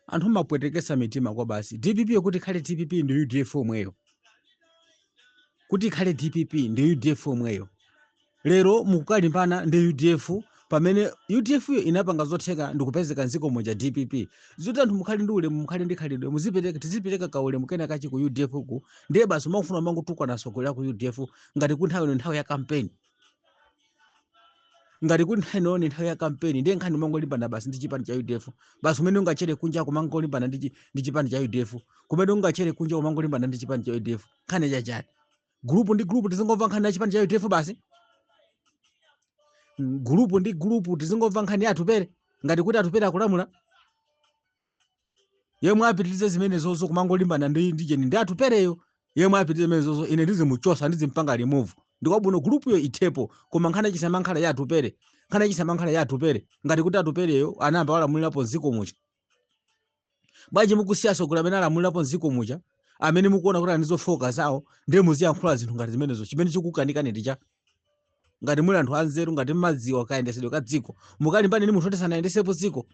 Anthu mumapwetekesa mitima kwa basi. DPP kuti ikhale DPP ndi UDF omweyo, kuti ikhale DPP ndi UDF omweyo. Lero mukukalimbana ndi UDF pamene UDF yo inapanga zotheka ndikupezeka mdziko muja DPP. Zoti anthu mukhale ndi ulemu, mukhale ndi khalidwe, muzipereka, tizipereka kaulemu kena kachi ku UDF ku, ndiye basi mukufuna mangotukwana atsogoleri ku UDF ngati ku nthawi ino nthawi ya kampeni, ngati kuti nthawi ino ni nthawi ya kampeni, ndiye nkhani mangolimbana basi ndi chipani cha UDF basi. Kumene ungachere kunja kumangolimbana ndi chipani cha UDF, kumene ungachere kunja kumangolimbana ndi chipani cha UDF. Nkhani chachani? Group ndi group tizingomva nkhani ya chipani cha UDF basi. Group ndi group tizingomva nkhani ya Atupere ngati kuti Atupere akulamula. Yemwe apitirize zimenezozo kumangolimbana ndi cheni ndi Atupereyo, yemwe apitirize zimenezozo, ine ndizimuchosa, ndizimpanga remove. Ndikwabwino group yo ithepo, koma nkhani chisamankhale ya Atupere, nkhani chisamankhale ya Atupere ngati kuti Atupereyo anayamba walamulirapo mdziko muja. Bwanji mukusiya atsogoleri amene alamulirapo mdziko muja, amene mukuona kuti ali ndi zofowoka zawo, ndiye muziyankhula zinthu ngati zimenezo? Chimene chikukanikani ndi cha ngati muli anthu anzeru, ngati mmadziwa kayendesedwe ka dziko, mukalimbane ndi munthu oti sanayendesepo dziko?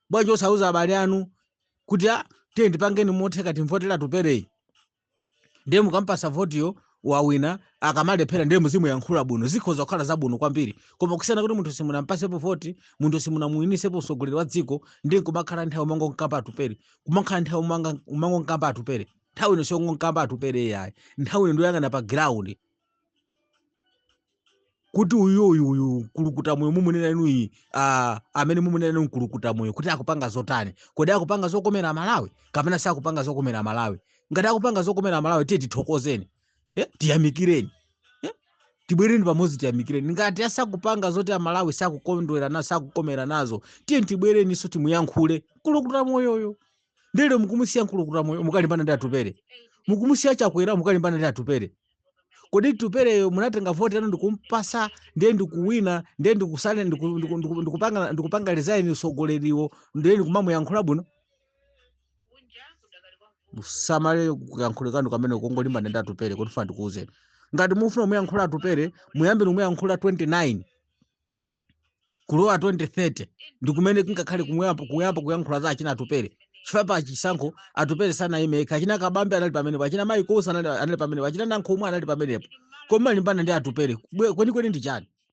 Bwanji osauza abale anu kuti a tiye ndipangeni motheka, timvotera Atupereyi, ndiye mukampasa votiyo, wawina, akamalephera ndiye muzimuyankhula bwino? Zikhoza kukhala zabwino kwambiri. Koma kusiyana kuti munthu simunampasepo voti, munthu simunamuwinisepo mtsogoleri wa dziko, ndiye kumakhala nthawi umangonkamba Atupere, kumakhala nthawi umangonkamba Atupere. Nthawi ino siyongonkamba Atupere yayi, nthawi ino ndioyang'ana pa ground kuti uyu uyu uyu mkulukuta moyo mumunena inuyi, amene mumunena inu mkulukuta moyo, kuti akupanga zotani? Kodi akupanga zokomera Malawi kapena sakupanga zokomera Malawi? Ngati akupanga zokomera Malawi, tiye tithokozeni, tiyamikireni, tibwereni pamodzi tiyamikireni. Ngati asakupanga zoti Amalawi sakukondwera nazo, sakukomera nazo, tiye tibwereninso timuyankhule mkulukuta moyoyo. Ndilero mukumusiya mkulukuta moyo, mukalimbana ndi Atupere, mukumusiya Chakwera, mukalimbana ndi Atupere. Kodi Tupereyo munatenga voti yanu ndikumpasa, ndiye ndikuwina, ndiye ndikusale ndikupanga resign usogoleriwo, ndiye ndikumamuyankhula bwino? Musamale kuyankhula kanu kamene kongolimbana ndi Atupere. Kuti funa ndikuwuzeni, ngati mufuna muyankhula Atupere, muyambe muyankhula 29 kulowa 2030, ndi kumene kungakhale kuyamba kuyankhula za achina Atupere, chifukwa pa chisankho Atupere sanayime yekha. Achina Kabambe anali pamenepo, achina Maikosa anali pamenepo, achina Nankhumwa anali pamenepo. Koma limbana ndi Atupere kwenikweni ndi chani?